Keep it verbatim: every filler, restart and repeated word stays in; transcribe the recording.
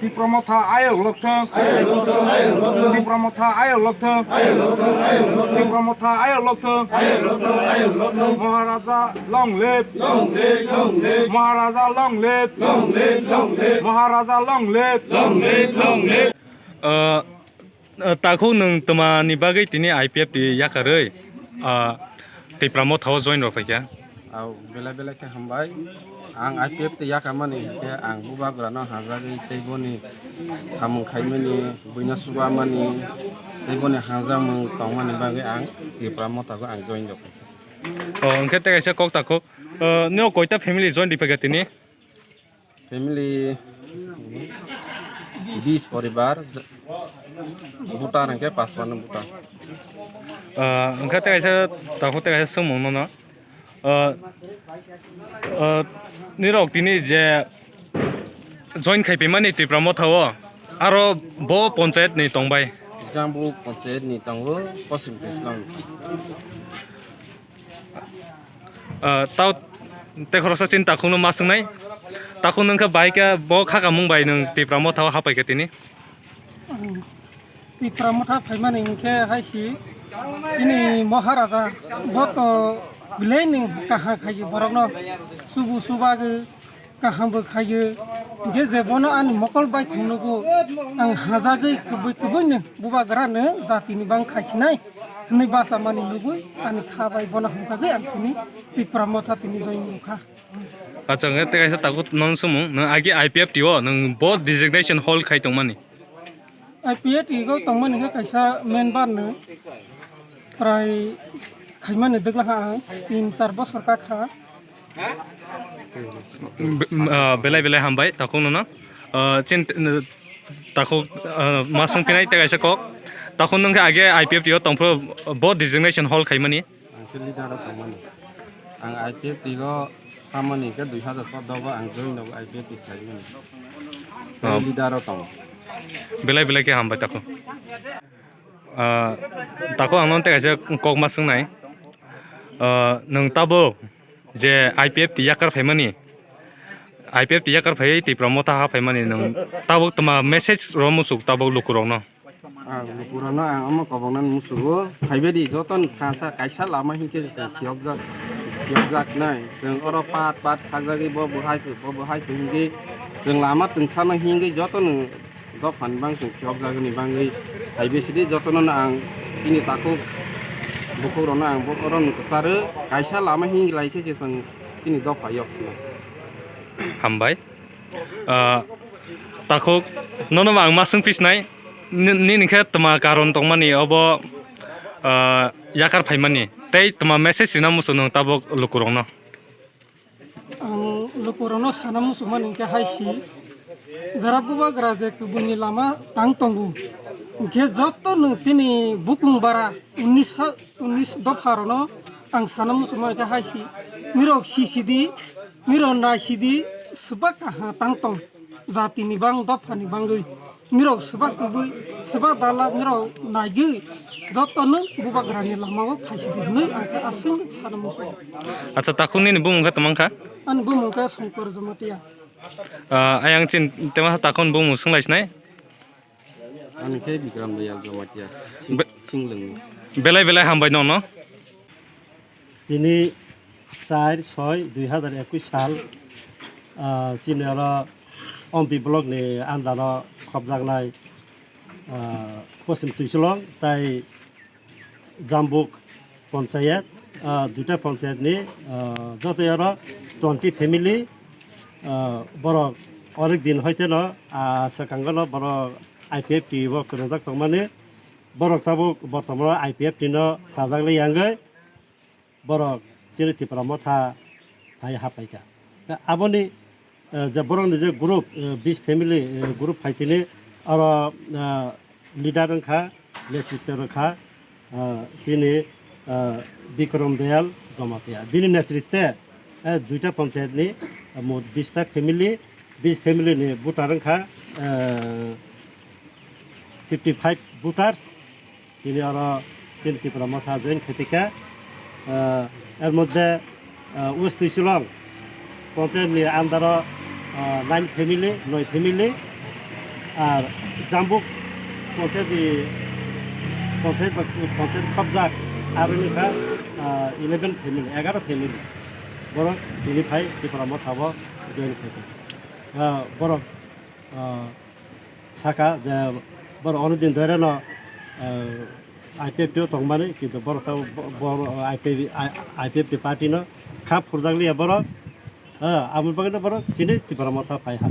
Tipra Motha ayok lokthwng. Tipra Motha ayok lokthwng. Tipra Motha ayok lokthwng. Maharaja long live. Maharaja long live. Maharaja long live. Uh, Uh, takhuk nwng twmani bagwi tini I P F T yakarwi, uh, Tipra Motha o join rw phaikha? Au, belai belai khe hambai. Ang I P F T yakarmani hinkhe ang bubagrano hajagwi tei boni samung khaimani, buino chubamani, tei boni hamjakmung tongmani bagwi ang Tipra Motha o ang join rw phaikha. Oh, hwnkhe tei kaisa kok takhuk. Uh, nino koita family join rw phaikha tini? Family bis poribar, voter hwnkhe pash panno voter. Ah, hwnkhe tei kaisa, takhuk tei kaisa swngmung nono. Ah, ah, nirok tini je join khai phaimani Tipra Motha o, aro bo panchayat ni tongbai? Jambuk panchayat ni tongo, Poschim Kaichwlang. Ah, tao tei khoroksa chini takhukno ma swngnai. Takhuk nwng khe bahai khe bo khakamung bai nwng Tipra Motha o hapai kha tini? Ang Tipra Motha phaimani hinkhe hai si chini Maharaja bo to belai ni kaham khai borokno subu subagwi kaham bo khaio. Hinkhe je bono ani mokol bai thangnogo ang hajagwi kubui kubui no bubagra no jatini bang khaisinai hwnwi bachamani nugwi ani kha bai bono hajagwi ang tini Tipra Motha tini join rwkha. Acha, hwnkhe tei kaisa takhuk nono swngmung, nwng agi I P F T o nwng bo designation hold khai tongmani? I P F T o tongmani khe kaisa member no prai khaimani dwgla kha ang, tin char bosor ka kha. Be-, ah, belai belai hambai takhuk nono. Ah, chin, takhuk, ah, ma swngphinai tei kaisa kok. Takhuk nwng khe age I P F T o tongphuru bo designation hold khaimani? Ang khe leader o tongmani. Ang I P F T o thamani khe dui hazar choudo o ang join nogo I P F T khaimani. Oh. Leader o tongo. Belai belai khe hambai takhuk. Ah, takhuk ang nono tei kaisa kok ma swngnai. Ah, nwng tabuk je I P F T yakar phaimani, I P F T yakar phaiwi Tipra Motha ha phaimani nwng tabuk tma message rw muchuk tabuk lukurokno? Ah, lukurokno ang omo koboknani musugo, phaibaidi jotono thangsa kaisa lama hinkhe chwng phiyokjak, phiyokjak sinai. Chwng oro pat pat khakjagwi bo bo hai phai, bo bo hai phai hinkhe chwng lama twngsano hinkhe jotono dophani bang chwng phiyokjagwini bangwi phaibai sidi jotono ang chini takhuk bukhukrokno ang bo oro kwcharo kaisa lama hinglai khe se chwng chini dopha yok sinai. Hambai. Ah, takhuk, nono ang ma swngphi sinai, ni-, nini khe tma karon tongmani obo, ah, yakar phaimani? Tei tma message rina muchung nwng tabuk lukurokno? Ang lukurokno sana muchungmani hinkhe hai si, jara bubagra je kubuni lama tang tongo, hinkhe joto nwng chini bukung bara unnish ha-, unnish dopharokno ang sana muchungmani hinkhe hai si, nirok sisidi, nirok naisidi, swbak kaham tang tong. Jatini bang dophani bangwi nirok swbak kubui, swbak dalak nirok naigwi jotono bubagrani lamao phaisidi hwnwi ang khe aswk sana muchungo. Acha, takhuk nini bumung khe tongmang kha? Ani bumung khe Songkor Jamatia. Ah, ayang chin tema takhuk bumung swnglaisnai? Ani khe Bikram Dayal Jamatia, Sing-, Be-, Singlwngni. Belai belai hambai nono. Tini char soi dui hazar ekush sal, ah, chini oro Ompi block ni under o khopjaknai, ah, Poschim Twichulong tai Jambuk Panchayat, ah, duita panchayat ni, ah, jotoi oro twenty family, ah, borok onek din hoiteno, ah, swkango no borok I P F T o kwrwngjak tongmani, borok tabuk bortomano I P F T no chajak le yangwi, borok chini Tipra Motha phai hapaikha. Aboni, eh, je borokni je group, eh, bis family, eh, group phaitini oro, eh, leader wngkha, netritwo rwkha, eh, chini, eh, Bikram Dayal Jamatia. Bini netritwe, eh, duita panchayat ni, eh, mot bis ta family, bis family ni voter wngkha, eh, fifty five voters. Tini oro chini Tipra Motha join khaipikha. Ah, er moddhe, ah, West Twichulong panchayat ni under o ah, nine family, noi family, ar Jambuk panchayat di, panchayat ba, panchayat khobjak, aro ni kha, ah, eleven family, egaro family. Borok tini phai Tipra Motha bo join khaikha. Ah, borok, ah, saka je borok ono din doirano, ah, I P F T o tongmani, kintu borok ta bo-, bo-, I P F, I P F T party no kha phurjakliya borok. Ah, aboni bagwi no borok chini Tipra Motha phai ha.